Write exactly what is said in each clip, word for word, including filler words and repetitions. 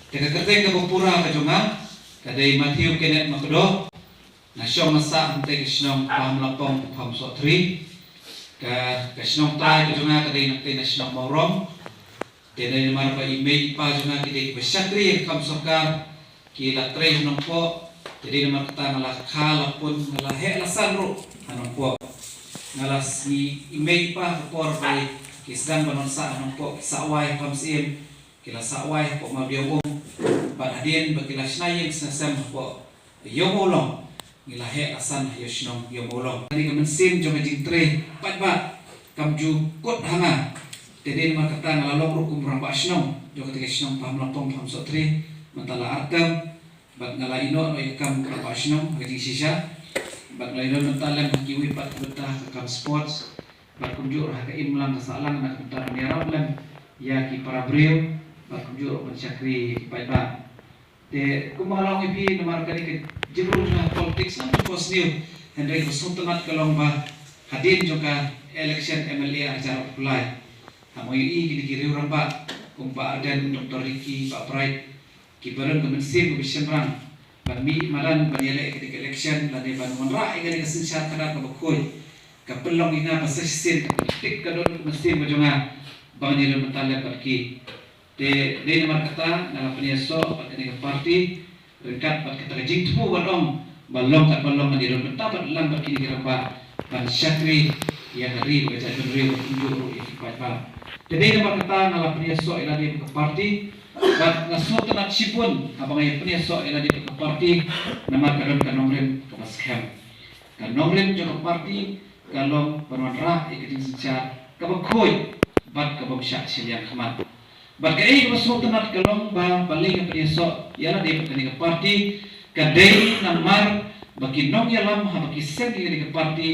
Te ka kyrteng kaba pura ka jong nga ka dei Matthew Kenneth Makdoh. Nga shong nga sah hangtei ka shnong Pahamlapong, Pahamsohthri. Ka, ka shnong trai ka jong nga ka dei nangtei na shnong Mawrong. Te dei namar ba i mei i pa jong nga ki dei kiba shakri ha ka kam sorkar, ki la trei ha Nongpoh. Te dei namar kata nga la kha la pun, nga la heh la san ruh ha Nongpoh. Nga la sngi, i mei i pa ha ka por ba ki sdang ban wan sah ha Nongpoh ki sah wai ha Pahamsyiem, ki la sah wai hapoh Mawdiangum. Bad hadien ba ki la shna ïing shna sem hapoh Ïew Mawlong, ngi la heh la san ha ïew shnong Ïew Mawlong. Kane ka mynsiem jong ka jingtrei paidbah kam ju kut ha nga. Te dei namar kata nga la long ruh kum rangbah shnong jong kata ka shnong Pahamlapong, Pahamsohthri mynta la ar term. Bad nga la ïehnoh noh ïa ka kam rangbah shnong ha ka jingshisha. Bad nga la ïehnoh mynta lem ha kiwei pat ki bynta ha ka kam sports. Bad kumjuh ruh ha ka imlang ka sahlang na ka bynta ban ïarap lem ïa ki para briew. Bad kumjuh ruh ban shakri ïa ki paidbah. Te kumba nga la ong ïa phi, namar kane ka jingrung jong nga ha politics ngam ju phohsniew. Hynrei kaba sngewtynnat ka long ba hadien jong ka election M L A arhajar arphew lai, haba nga ïohi kine ki riew rangbah kum Bah Ardent, Doctor Ricky, Bah Bright, kiba don ka mynsiem kaba shynrang ban mih madan ban ïaleh ïa kane ka election lane ban wanrah ïa kane ka synshar khadar kaba khuid, ka pynlong ïa nga ba sa shisien ka pyntik ka don ka mynsiem ka jong nga ba ngan ïadon bynta lem bad ki. Te dei namar kata nga la pynïasoh bad kane ka party ryngkat bad kata ka jingthmu ban ong ba long katba long ngan ïadon bynta bad lang bad kine ki rangbah ban shakri ïa ka ri bad ka jaitbynriew bad kumjuh ruh ïa ki paidbah. Te dei namar kata nga la pynïasoh ïa lade bad ka party, bad nga sngewtynnat shibun haba nga ïa pynïasoh ïa lade bad ka party namar ka don ka nongrim kaba skhem. Ka nongrim jong ka party ka long ban wanrah ïa ka jingsynshar kaba khuid bad ka bym shah shiliang khmat. Bad kaei kaba sngewtynnat ka long ba balei nga pynïasoh ïa lade bad kane ka party, ka dei namar ba ki nongïalam haba ki seng ïa kane ka party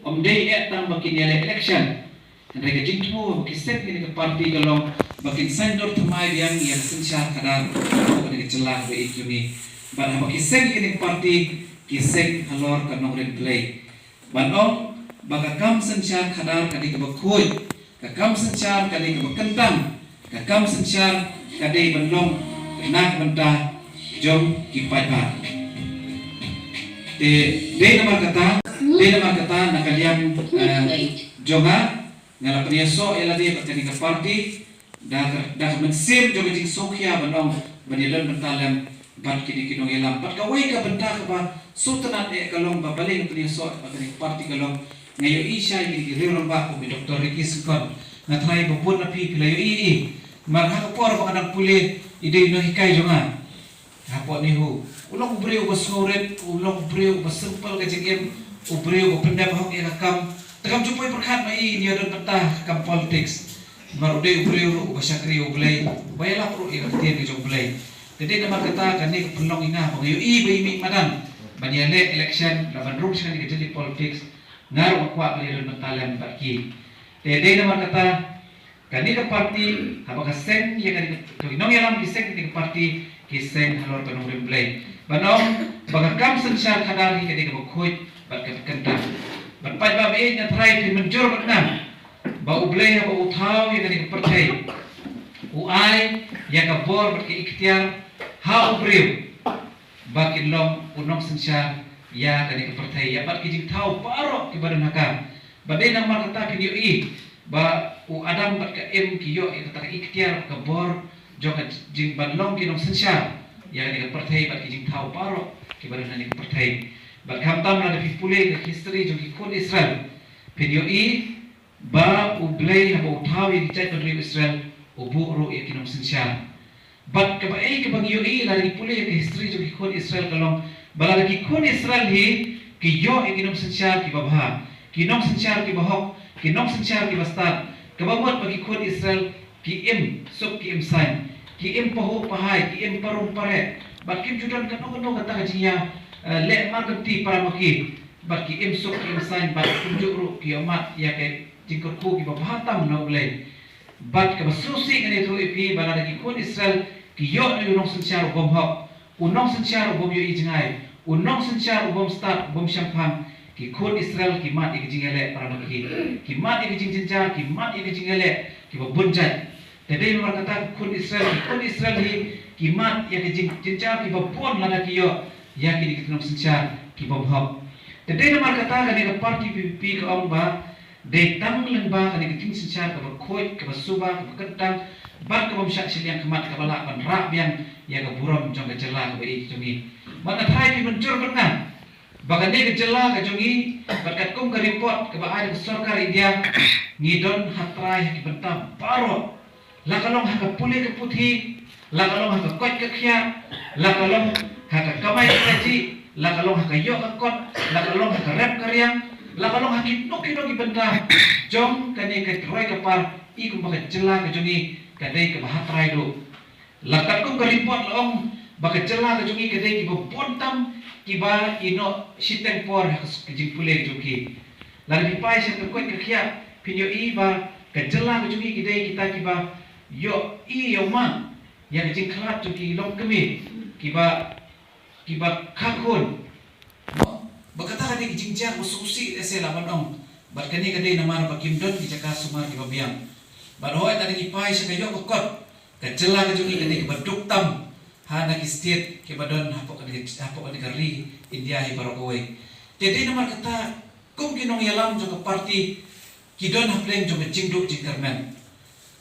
ym dei eh tang ba kin ïaleh election. Hynrei ka jingthmu haba ki seng ïa kane ka party ka long ba kin saiñdur thymmai biang ïa ka synshar khadar hapoh kane ka jylla kaba ïeit jong ngi. Bad haba ki seng ïa kane ka party ki seng halor ka nongrim Blei. Ban ong ba ka kam synshar khadar ka dei kaba khuid, ka kam synshar ka dei kaba kyntang, ka kam synshar ka dei ban long na ka bynta jong ki paidbah. Te dei namar kata, dei namar kata na ka liang, eh, jong nga, nga la pynïasoh ïa lade bad kane ka party da ka, da ka mynsiem jong ka jingsngewkhia ban ong ban ïadon bynta lem bad kine ki nongïalam. Bad kawei ka bynta kaba sngewtynnat eh ka long ba balei nga pynïasoh bad kane ka party ka long nga ïohi shai ïa kine ki riew rangbah kum i Doctor Ricky Syngkon. Nga tharai ba bun na phi phi la ïohi ïa i. Namar ha ka por ba nga dang pule i dei u nonghikai jong nga hapoh NEHU. U long u briew uba sngewrit, u long u briew uba simple ka jingim, u briew uba pyndep hok ïa ka kam. Te kam ju poi pyrkhat ma i in ïadon bynta ha ka kam politics. Namar u dei u briew ruh uba shakri U Blei, uba ïalap ruh ïa ka ktien ka jong U Blei. Te dei namar kata kane ka pynlong ïa nga ba nga ïohi ba i mih madan ban ïaleh election, la ban rung sha kane ka jylli politics, nga ruh nga kwah ban ïadon bynta lem bad ki. Te dei namar kata kane ka party, haba ka seng ïa kane ka, ki nongïalam ki seng ïa kane ka party, ki seng halor ka nongrim Blei. Ban ong ba ka kam synshar khadar hi ka dei kaba khuid bad kaba kyntang. Bad paidbah ba ïeit, nga tharai phin mynjur bad nga ba U Blei haba u thaw ïa kane ka pyrthei u ai ïa ka bor bad ka iktiar ha u briew ba kin long u nongsynshar ïa kane ka pyrthei, ïa bad ki jingthaw baroh kiba don ha ka. Bad dei namar kata phin ïohi ba u Adam bad ka Im ki ïoh ïa kata ka iktiar, ka bor jong ka jing ban long ki nongsynshar ïa kane ka pyrthei bad ki jingthaw baroh kiba don ha kane ka pyrthei. Bad khamtam lada phi pule ka history jong ki khun Israel, phin ïohi ba U Blei haba u thaw ïa ki jaitbynriew Israel, u buh ruh ïa ki nongsynshar. Bad kaba ei kaba ngi ïohi lada ngi pule ïa ka history jong ki khun Israel ka long ba lada ki khun Israel hi ki ïoh ïa ki nongsynshar kiba bha, ki nongsynshar kiba hok, ki nongsynshar kiba stad, kaba mut ba ki khun Israel ki im suk ki im saiñ, ki im pahuh pahai, ki im parum pareh, bad kim ju don kano kano kata ka jingïa, eh, leh markynti para ma ki, bad ki im suk ki im saiñ, bad kumjuh ruh ki ïohmad ïa ka jingkyrkhu kiba bha tam na U Blei. Bad kaba sngewsih ngan ïathuh ïa phi ba lada ki khun Israel ki ïoh ïa u nongsynshar u bym hok, u nongsynshar u bym ïohi jngai, u nongsynshar u bym stad, u bym shemphang, ki khun Israel ki mad ïa ka jingïaleh para ma ki. Ki mad ïa ka jingjynjar, ki mad ïa ka jingïaleh kiba bun jait. Te dei namar kata ki khun Israel, ki khun Israel hi ki mad ïa ka jing, jingjar kiba bun lada ki ïoh ïa kine ki nongsynshar kiba bha. Te dei namar kata kane ka party VPP ka ong ba dei tang lyngba kane ka jingsynshar kaba khuid, kaba suba, kaba kyntang bad kaba ym shah shiliang khmat kaba lah ban rah biang ïa ka burom jong ka jylla kaba ïeit jong ngi. Bad nga tharai phi mynjur bad nga ba kane ka jylla ka jong ngi, bad katkum ka report kaba ai da ka sorkar India, ngi don ha trai ha ki bynta baroh. La ka long ha ka pule ka puthi, la ka long ha ka koit ka khiah, la ka long ha ka kamai kajih, la ka long ha ka ïoh ka kot, la ka long ha ka rep ka riang, la ka long ha kino kino ki bynta jong kane ka roi ka par, i kumba ka jylla ka jong ngi ka dei kaba ha trai duh. La katkum ka report la ong ba ka jylla ka jong ngi ka dei kiba bun tam kiba ïehnoh shiteng por ha ka jingpule ka jong ki. Lada phi peit sha ka koit ka khiah phin ïohi ba ka jylla ka jong ngi ki dei kita kiba ïohi ïa u ma ïa ka jingkhlad jong ki longkmie kiba kiba kha khun. Mo, ba kata ka dei ka jingjia ba sngewsih lehse lah ban ong. Bad kane ka dei namar ba kim don ki jaka sumar kiba biang. Bad hooid lada ngi peit sha ka ïoh ka kot, ka jylla ka jong ngi ka dei kaba duk tam ha na ki state kiba don hapoh kane ka, hapoh kane ka ri India hi baroh kawei. Te dei namar kata kum ki nongïalam jong ka party ki don hapdeng jong ka jingduh jingkyrmen.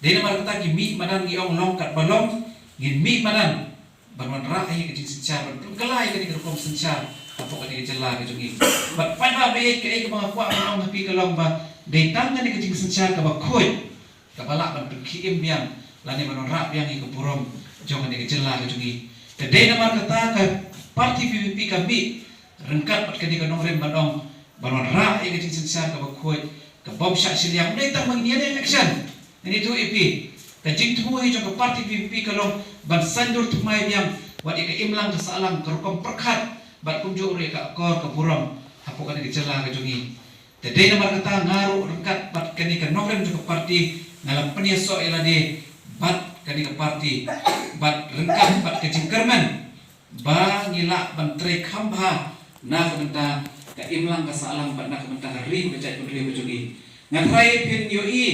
Dei namar kata ki mih madan, ngi ong long katba long, ngin mih madan ban wanrah ïa ka jingsynshar, ban pynkylla ïa kane ka rukom synshar hapoh kane ka jylla ka jong ngi. Bad paidbah ba ïeit, kaei kaba nga kwah ban ong ha phi ka long ba dei tang kane ka jingsynshar kaba khuid kaba lah ban pynkhie im biang lane ban wanrah biang ïa ka burom jong kane ka jylla ka jong ngi. Te dei namar kata ka party VPP ka mih ryngkat bad kane ka nongrim ban ong ban wanrah ïa ka jingsynshar kaba khuid, kaba ym shah shiliang. Ym dei tang ba ngin ïaleh election. Ngan ïathuh ïa phi, ka jingthmu hi jong ka party VPP ka long ban saiñdur thymmai biang wat ïa ka imlang ka sahlang, ka rukom pyrkhat bad kumjuh ruh ïa ka akor ka burom hapoh kane ka jylla ka jong ngi. Te dei namar kata nga ruh ryngkat bad kane ka nongrim jong ka party nga la pynïasoh ïa lade bad kane ka party bad ryngkat bad ka jingkyrmen ba ngi lah ban trei kham bha na ka bynta ka imlang ka sahlang bad na ka bynta ka ri bad ka jaitbynriew ka jong ngi. Nga tharai phin ïohi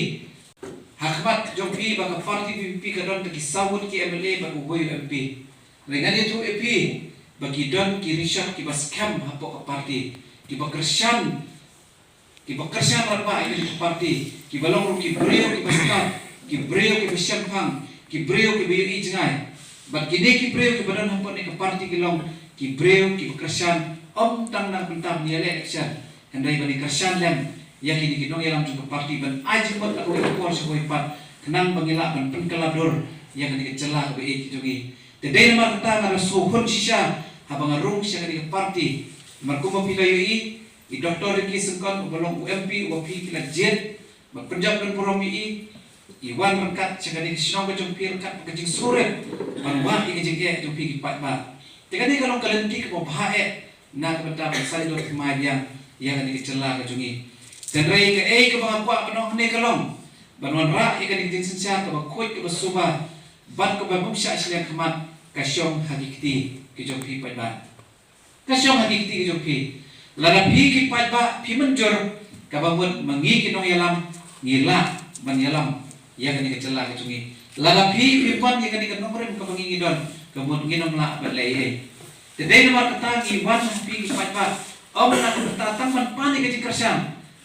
ha khmat jong phi ba ka party VPP ka don tang ki saw ngut ki MLA bad uwei u MP. Hynrei ngan ïathuh ïa phi ba ki don ki rishot kiba skhem hapoh ka party, kiba kyrshan, kiba kyrshan rangbah ïa kane ka party, kiba long ruh ki briew kiba stad, ki briew kiba shemphang, ki briew kiba ïohi jngai. Bad kine ki briew kiba don hapoh kane ka party ki long ki briew kiba kyrshan ym tang na ka bynta ban ïaleh election, hynrei ban ïa kyrshan lem ïa kine ki nongïalam jong ka party ban ai jingmut na kawei ka por sha kawei pat khnang ba ngi lah ban pynkylla dur ïa kane ka jylla kaba ïeit ka jong ngi. Te dei namar kata nga la sngewhun shisha haba nga rung sha kane ka party. Namar kumba phi la ïohi, i Doctor Ricky Syngkon uba long u MP uba phi ki la jied bad pynjop pynburom ïa i, i wan ryngkat sha kane ka shnong ka jong phi ryngkat bad ka jingsngewrit ban wad ïa ka jingeh jong phi ki paidbah. Te kane ka long ka lynti kaba bha eh na ka bynta ban saiñdur thymmai biang ïa kane ka jylla ka jong ngi. Hynrei kaei kaba nga kwah ban ong hangne ka long ban wanrah ïa kane ka jingsynshar kaba khuid kaba suba bad kaba bym shah shiliang khmat ka shong ha ki kti ki jong phi paidbah. Ka shong ha ki kti ki jong phi. Lada phi ki paidbah phi mynjur, kaba mut ma ngi ki nongïalam ngi lah ban ïalam ïa kane ka jylla ka jong ngi. Lada phi phi pan ïa kane ka nongrim kaba ngi ngi don, ka mut ngin ym lah ban leh ei ei. Te dei namar kata ngi wan ha phi ki paidbah, ym na ka bynta tang ban pan ïa ka jingkyrshan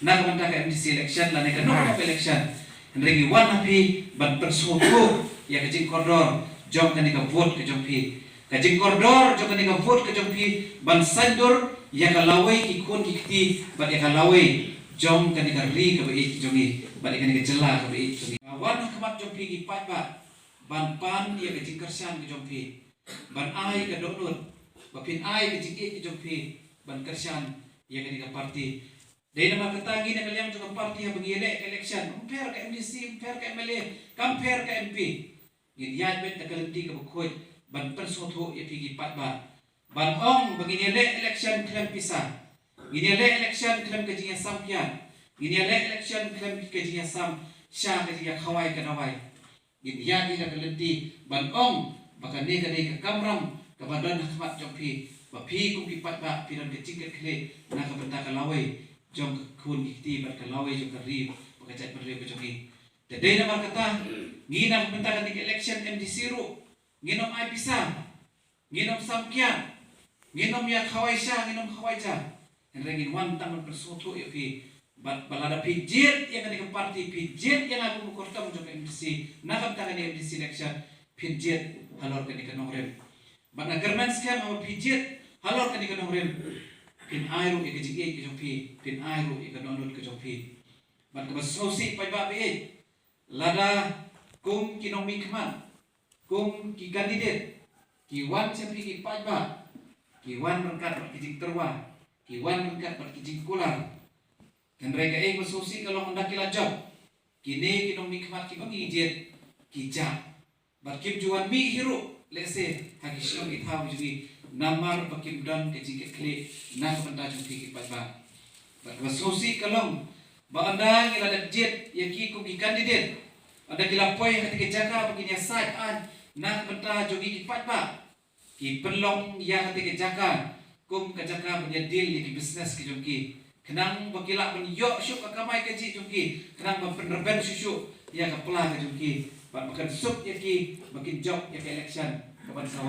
na ka bynta ka MDC election lane ka nongrim election. Hynrei ngi wan ha phi ban pynsngewthuh ïa ka jingkordor jong kane ka vote ka jong phi. Ka jingkordor jong kane ka vote ka jong phi ban saiñdur ïa ka lawei ki khun ki kti bad ïa ka lawei jong kane ka ri kaba ïeit ka jong ngi bad ïa kane ka jylla kaba ïeit ka jong ngi. Nga wan ha khmat jong phi ki paidbah ban pan ïa ka jingkyrshan ka jong phi, ban ai ka dohnud ba phin ai ka jingïeit ka jong phi ban kyrshan ïa kane ka party. Dei namar kata ngi na ka liang jong ka party haba ngi ïaleh ka election, ym pher ka MDC, ym pher ka MLA, kam pher ka MP, ngin ïaid beit da ka lynti kaba khuid ban pynsngewthuh ïa phi ki paidbah. Ban ong ba ngin ïaleh election khlem pisa, ngin ïaleh election khlem ka jingïasam kiad, ngin ïaleh election khlem ka jingïasam sha ka jingïakhawai ka dawai. Ngin ïaid ïa ka lynti ban ong ba kane ka dei ka kamram kaba don ha khmat jong phi, ba phi kum ki paidbah phi don ka jingkitkhlieh na ka bynta ka lawei jong ka khun ki kti bad ka lawei jong ka ri bad ka jaitbynriew ka jong ngi. Te dei namar kata ngi na ka bynta kane ka election MDC ruh Ngin ym ai pisa, ngin ym samkiat, ngin ym ïa khawai sha, ngin ym khawai ja. Hynrei ngin wan tang ban pynsngewthuh ïa phi. Bad ba lada phi jied ïa kane ka party, phi jied ïa nga kum u kyrtong jong ka M D C na ka bynta kane ka M D C election, phin jied halor kane ka nongrim. Bad nga kyrmen skhem haba phi jied halor kane ka nongrim, phin ai ruh ïa ka jingïeit ka jong phi, phin ai ruh ïa ka dohnud ka jong phi. Bad kaba sngewsih paidbah ba ïeit, lada kum ki nongmihkhmat, kum ki candidate, ki wan sha phi ki paidbah, ki wan ryngkat bad ki jingtyrwa, ki wan ryngkat bad ki jingkular. Hynrei kaei ba sngewsih ka long, ynda ki la jop, kine ki nongmihkhmat kiba ngi jied, ki jah. Bad kim ju wan mih hi ruh lehse ha ki shnong ki thaw jong ngi, namar ba kim don ka jingkitkhlieh na ka bynta jong phi ki paidbah. Bad kaba sngewsih ka long ba ynda ngi la dep jied ïa ki kum ki candidate, ynda ki la poi ha kata ka jaka ba kin ïasaid aiñ na ka bynta jong ngi ki paidbah, ki pynlong ïa kata ka jaka kum ka jaka ban ïa deal ïa ki business ki jong ki, khnang ba ki lah ban ïoh shuh ka kamai kajih jong ki, khnang ban pynrben shuh shuh ïa ka pla ka jong ki, bad ba kan suk ïa ki ba kin jop ïa ka election kaban sa wan.